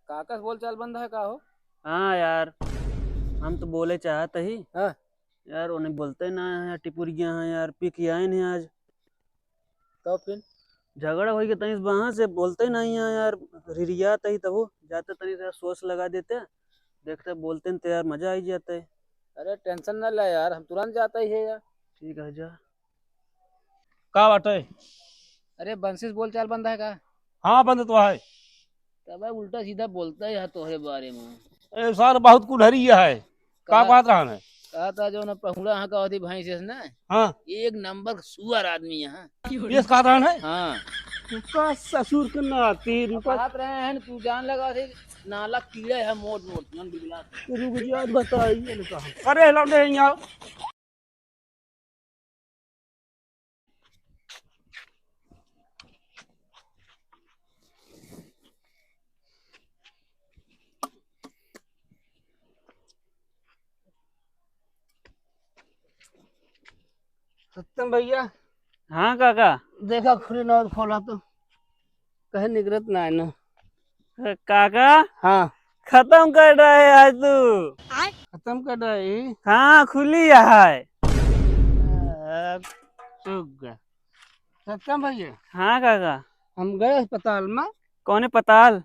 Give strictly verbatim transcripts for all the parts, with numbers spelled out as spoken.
काका से बोल चाल बंद है का हो? हाँ यार, हम तो बोले चाहत ही। हाँ। यार, उन्हें बोलते ना है, टिपुरिया हैं यार, पी के आए नहीं आज। तो फिर? झगड़ा होई के तनी से वहाँ से बोलते नहीं है यार, रिरियात ही तबो, जाते तनी से सोच लगा देते, देखते बोलते न तो यार मजा आई जाते। अरे tension ना ले यार, हम तुरंत जाता ही है यार। ठीक है, जा। का बाटे? अरे बंसी से बोल चाल बंद है का? हाँ, बंद तो है। तब उल्टा सीधा बोलता है तोहरे बारे में। ए सार बहुत कुल्हरी है। का का? बात रहन है? कहता जो ना पहुड़ा हाँ का होती भैंस है ना। हाँ। एक नंबर सुअर आदमी है। ये कहा रहन है? हाँ। रुका ससुर के नाती, रुका। बात रहे हैं, तू जान लगा थे, नाला कीड़े है मोट मोट, जौन बिगला। रुक जा, बताइए ना कहाँ। अरे लौंडे, यहाँ आओ। सत्यम भैया। हाँ काका। देखा खुली ना और खोला तो कहे निकरत ना है ना। काका। हाँ। खत्म कर रहे आज तू। खत्म कर रहे? हाँ, खुली है। आ, चुप गया। सत्यम भैया। हाँ काका। हम गए अस्पताल में। कौन अस्पताल?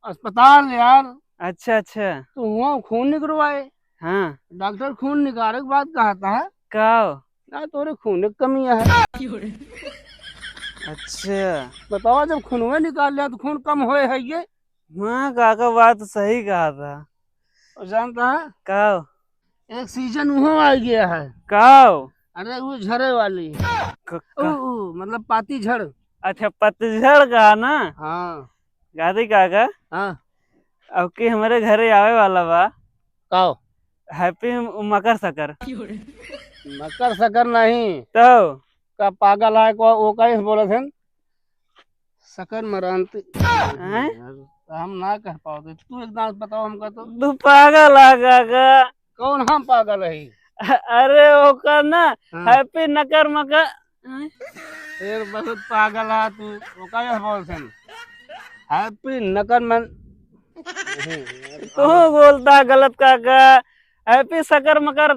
अस्पताल यार। अच्छा, अच्छा। तो हुआ खून निकलवाए। हाँ। डॉक्टर खून निकाले के बाद कहता है, का हो? ना तोरे खून की कमी है। अच्छा। बतावा, जब खूनवे निकाल लिया तो खून कम होए है ये? हाँ काका, बात तो सही कहा था। और जानता है? का हो? एक सीजन उहो आ गया है। का हो? अरे वो झड़े वाली। क-, उ, का? उ, मतलब पाती झड़। अच्छा, पतझड़ का ना? हाँ। गादी काका? हाँ। अब की हमरे घरे आवे वाला बा। का हो? Happy मकर सकर। मकर सकर नहीं। तो? का पागल है को, वो कैसे बोलत हन? सकर मरांती। हैं? हम ना कह पाओगे। तू एक दांत बताओ हमका तो। तू पागल है काका। कौन हम पागल है? अ-, अरे ओकर ना, हाँ। Happy नकर मकर। हैं? फिर बहुत पागल है तू। वो का यह बोलते हैं? Happy नकर मन। तू बोलता गलत काका। Happy सकर मकर।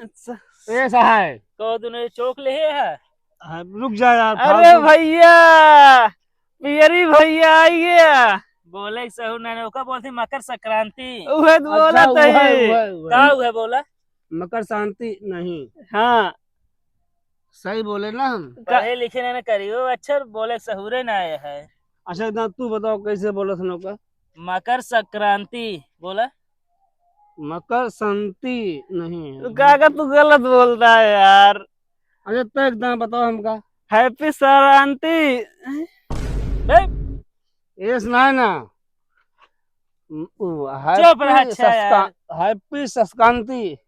अच्छा। ऐसा है। कहो तूने चौक ले है? हाँ, रुक जा यार, अरे फालतू। भैया, पियरी भैया आइए। बोले सहू ना, ओका बोलते मकर संक्रांति। उहे तो अच्छा, बोलत उहे, है। उहे, उहे। का उहे बोला? मकर शांति नहीं। हाँ। सही बोले ना हम? का- पढ़े लिखे ना, ना करियो, अच्छा बोले सहूरे ना आए है। अच्छा, इतना तू बताओ कैसे बोलत हन ओका? मकर संक्रांति बोला। मकर शांति नहीं है। तो काका तू गलत बोलता है यार। अच्छा, तो एकदम बताओ हमका। Happy सरांति। बे। एस ना है ना। उ, उ, चुप रह, happy अच्छा सस्का-, यार। Happy सस्कांति।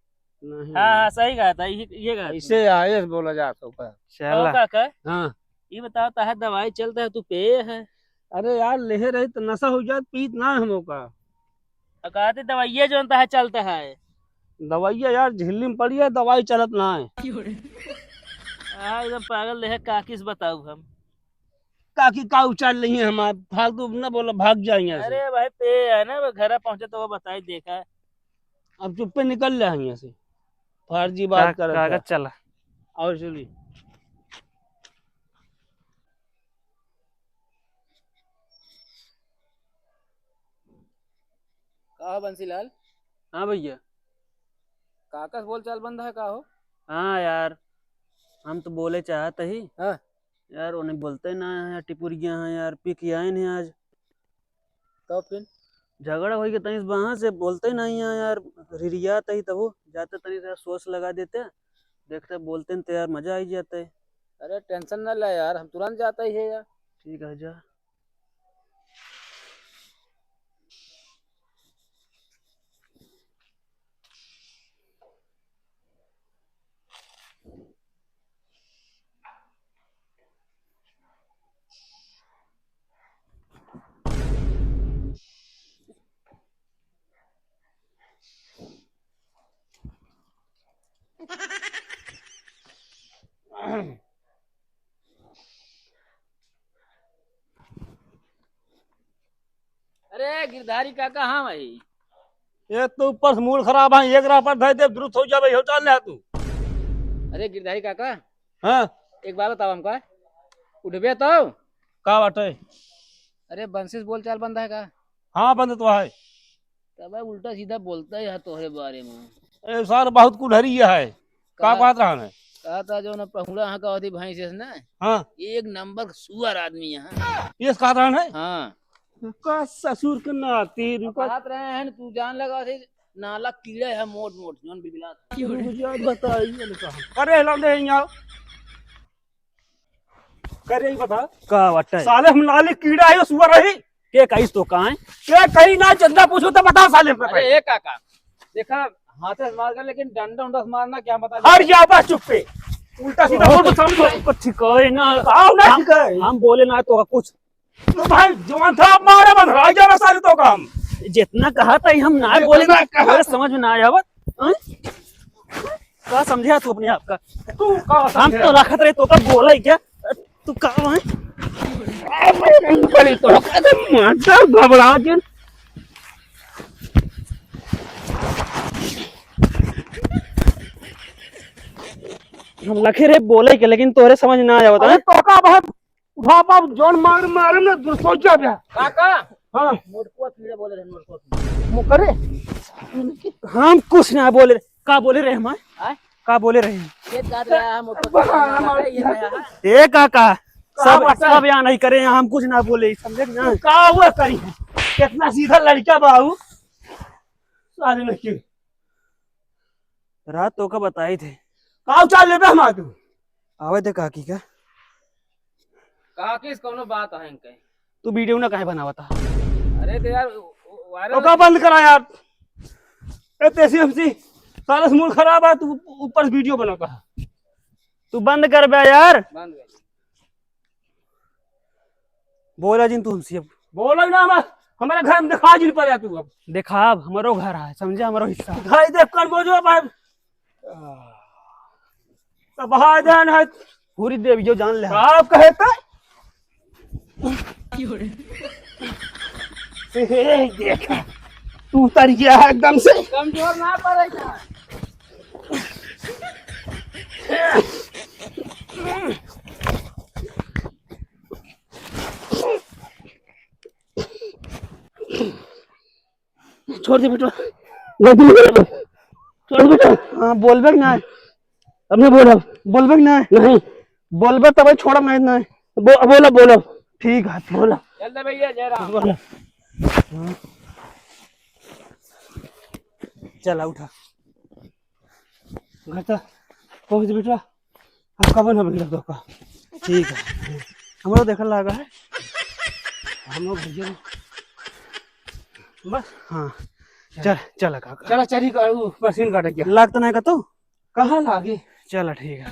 नहीं। हाँ, हाँ, सही कहा था, ये, ये कहा था। इसे आयस बोला जात होगा। चला। तो काका, हाँ। ये बताओ, ताहे दवाई चलता है, तू पिए है? अरे यार, लेहे रही तो नशा हो जात, पीत ना हम ओका। तो कहते दवाइया जौन ताहे चलता है। दवाइया यार, झिल्ली में पड़ी है, दवाई चलत ना है। हाँ, एकदम पागल लेहे, काकी से बताऊ हम। काकी का उचार लेही हमार, फालतू न बोला, भाग जा यहाँ से। अरे भाई, पे है ना, वो घरा पहुँचे तो वो बताई, देखा। अब चुप्पे निकल ले यहाँ से, फर्जी बात का-, करत कागज है। चला। और चली। का हो बंसीलाल? हाँ भैया। काका से बोल चाल बंद है का हो? हाँ यार, हम तो बोले चाहत ही। हाँ। यार, उन्हें बोलते ना है, टिपुरिया हैं यार, पी के आए नहीं आज। तब फिर? झगड़ा होई के तनी से वहाँ से बोलते नहीं है यार, रिरियात ही तबो, जाते तनी से सोच लगा देते, देखते बोलते न तो यार मजा आई जाते। अरे tension ना ले यार, हम तुरंत जाता ही है यार। ठीक है, जा। गिरधारी काका, हाँ भाई। ये तो ऊपर से मूड खराब है, एक राह पर धर दे, दुरुस्त हो जाबे, हो चाल ले तू। अरे गिरधारी काका, हाँ। एक बात बताओ हमका, उठबे तो? का बाटे? अरे बंसी से बोल चाल बंद है का? हाँ, बंद तो है। तब उल्टा सीधा बोलता ही है तोहरे बारे में। ए सार बहुत कुल्हरी है। का का? बात रहन है? कहा था जो ना पहुड़ा है का होती भैंस है ना? हाँ। एक नंबर सुअर आदमी है। ये कहा रहन है? हाँ। का ससुर के नाती रुका। बात रहे हैं, तू जान लगा थे नाला कीड़ा है मोट मोट, जौन बिलबिलात। रुक जा, बताइए ना कहाँ। अरे लौंडे, यहाँ आओ। करे ही बता। का बाटे? साले हम नाली कीड़ा है, सुअर रही। के कहिस तो का है? के कहीं ना, चंदा पूछो तो बताओ साले पे। अरे ए काका, देखा, हाथे से मार कर, लेकिन डंडा उंडा से मारना क्या बता। हट जा बस चुप पे। उल्टा सीधा बोल तो समझो। कुछ ठिकाए ना। आओ ना हम, ठिकाए। हम बोले ना तो कुछ। तो भाई जवान था, मारे बंद, आ जा ना साले तो काम। जितना कहा था हम ना बोले ना, कहा। तोरे समझ में ना आवत। हाँ? का समझे तू अपने आप का? तू का हम समझे? तो रखत रहे तो का बोला ही क्या? तू का वहाँ? बड़ी तो माता घबरा के। हम लखे रे बोले के, लेकिन तोरे समझ ना आवत अरे है। तो का भाई, उठा बाप, जौन मार मारे ना, दूर सोच जा बे। काका। हाँ। मोटकुआ कीड़ा बोले रहे, मोटकुआ कीड़ा। मो-, करे? हम कुछ ना बोले। का बोले रहे हम? आय? का बोले रहे? ये का रहा है, मोटकुआ कीड़ा बहाना मार रहा है, ये दिया। रहा है। ए काका, का सब, बात है? सब यहाँ नहीं करे, हम कुछ ना बोले, समझे कि ना? का हुआ करी? कितना सीधा लड़का बाबू। साले नहीं। रात तो का बताई थे। का उचाल लेबे हमार तू? आवे थे काकी का। काकी से कौनो बात है इनके? तू वीडियो ना काहे बनावत है? अरे तो यार, वायरल तो का बंद करा यार। ए, तेसी हमसी, साले से मूड खराब है, तू ऊपर से वीडियो बनाता है। तू बंद कर बे यार। बंद कर। बोला जिन तू हमसे अब। बोला ना, हम, हमारे घर में दिखा जिन पर तू अब। देखाब, हमरो घर है, समझे, हमरो हिस्सा। दिखाई दे कर बोझो भाई। तब भाई जान है। पूरी देवी जो जान ले। आप कहे तो? ए, देख, तू उतर गया है एकदम से। कमजोर ना पड़े का? छोड़ दे बेटा, गलती नहीं करे। छोड़ दे बेटा। हाँ, बोलबे कि नहीं? अब नहीं बोलब। बोलबे कि नहीं? नहीं। बोलबे तब छोड़ब नहीं, नहीं। बो-, बोलब, बोलब। ठीक है, बोलब। चल दे भैया, जय राम। बोलब। हाँ। चला उठा। घर तक पहुँच बेटा। अब कब ना मिल धोखा। ठीक है। हमरो देखल लागा है। हम लोग भैया बस। हाँ। चल, चल काका। चला, चली का, ऊ मशीन काटे क्या? लाग तो नहीं का तू? कहाँ लागे? चल, ठीक है।